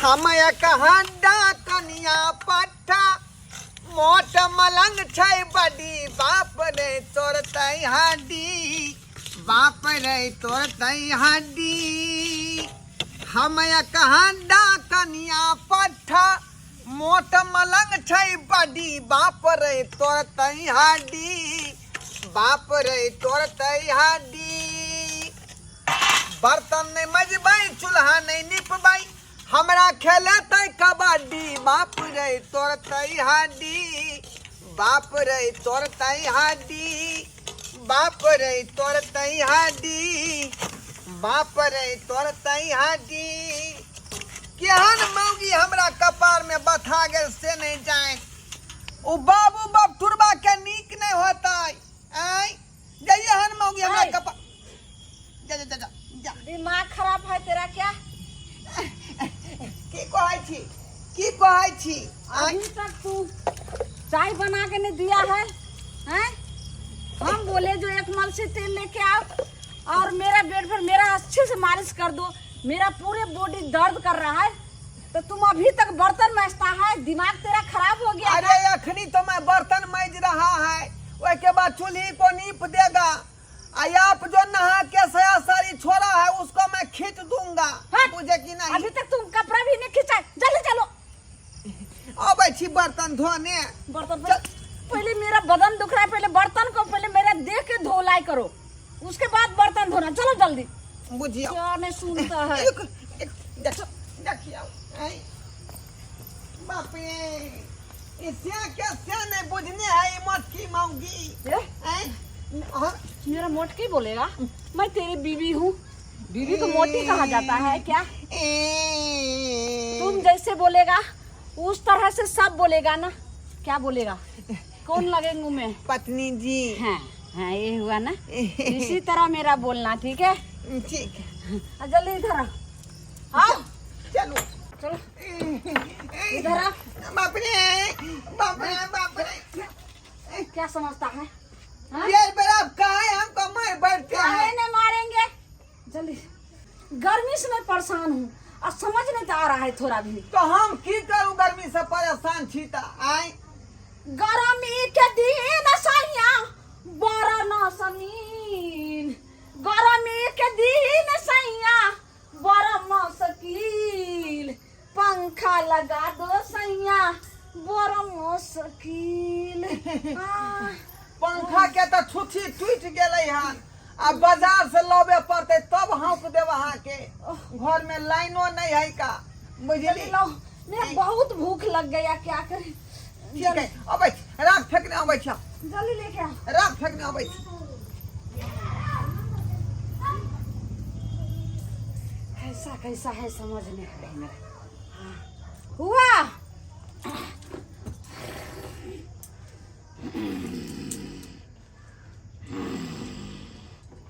हम एक हड्डा कनिया पट्टा मोट मलंग छै बड़ी बाप रे तोड़तै हड्डी बाप रे तोड़तै हड्डी। हम एक हड्डा कनिया पट्टा मोट मलंग छै बड़ी बाप रे तोड़तै हड्डी बाप रे तोड़तै हड्डी। बर्तन नहि मजबै चूल्हा नहि निपबै हमरा खेलेतै कबड्डी बाप रे तोड़तै हड्डी बाप रे तोड़तै हड्डी बाप रे तोड़तै हड्डी बाप रे तोड़तै हड्डी। केहन मौगी हमरा कपार में बथा गेल से नहीं जाए। ओ बाबू बाप टुरबा के नीक नहीं होतै। आय जाइए हन मौगी हमरा आय। कपार जा जा जा जा जा। दिमाग खराब है तेरा क्या? की कहै छी, की कहै छी? आय। अभी तक तू चाय बना के नहीं दिया है, हैं? हम बोले जो एक मल से तेल लेके आओ और मेरा बेड पर मेरा अच्छे से मालिश कर दो, मेरा पूरे बॉडी दर्द कर रहा है, तो तुम अभी तक बर्तन मजता है, दिमाग तेरा खराब हो गया। अरे अखनी तो मैं बर्तन मज रहा है, ओए के बाद चूल्ही को नीप देगा, आ आप जो नहा के सया साड़ी छोड़ा है उसको मैं खींच दूंगा। हाँ। बुझे कि नहीं? अभी तक तुम कपड़ा भी नहीं खींचा, जल्दी चलो। अबै छी बर्तन धोने। बर्तन पहले मेरा बदन दुख रहा है, पहले बर्तन को पहले मेरा देख के धोलाई करो, उसके बाद बर्तन धोना। चलो जल्दी। बुझियो। क्या नहीं सुनता है। एक एक देखियो। ऐ, बाप रे, इसे कैसे नहीं बुझने है ई मोटकी मौगी। ए? ऐ, हाँ। मेरा मोटकी बोलेगा? मैं तेरी बीवी हूँ, बीवी को मोटी कहा जाता है क्या? ए। तुम जैसे बोलेगा उस तरह से सब बोलेगा ना। क्या बोलेगा? कौन लगेंगे मैं? पत्नी जी। हाँ हाँ, ये हुआ ना, इसी तरह मेरा बोलना, ठीक है? ठीक है। आ, जल्दी इधर आओ। आओ। चलो। चलो इधर आओ। बाप रे बाप रे बाप रे। क्या समझता है? हाँ? ये बराबर कहाँ है, हमको मार बैठते काहे हैं। नहीं मारेंगे? जल्दी, गर्मी से मैं परेशान हूँ और समझ नहीं तो आ रहा है थोड़ा भी। तो हम की करूँ, गर्मी से परेशान छी त आय। गर्मी के दिन सैया बड़ा न समीन, गर्मी के दिन सैया बड़ा मुश्किल, पंखा लगा दो सैया बड़ा मुश्किल। आ, पंखा के तो छुछी टूट गेलै हन, आ बाजार से लबे पड़ते तब हौक देब अहाँ के। घर में लाइनो नहीं है का, बुझली? लो, मेरा बहुत भूख लग गया, क्या करें? ठीक है, अबै छी, राख फेंकने अबै छी। जल्दी लेके आओ। राख फेंकने अबै छी। कैसा कैसा है समझ नहीं आ रहा है मेरा। हाँ। हुआ।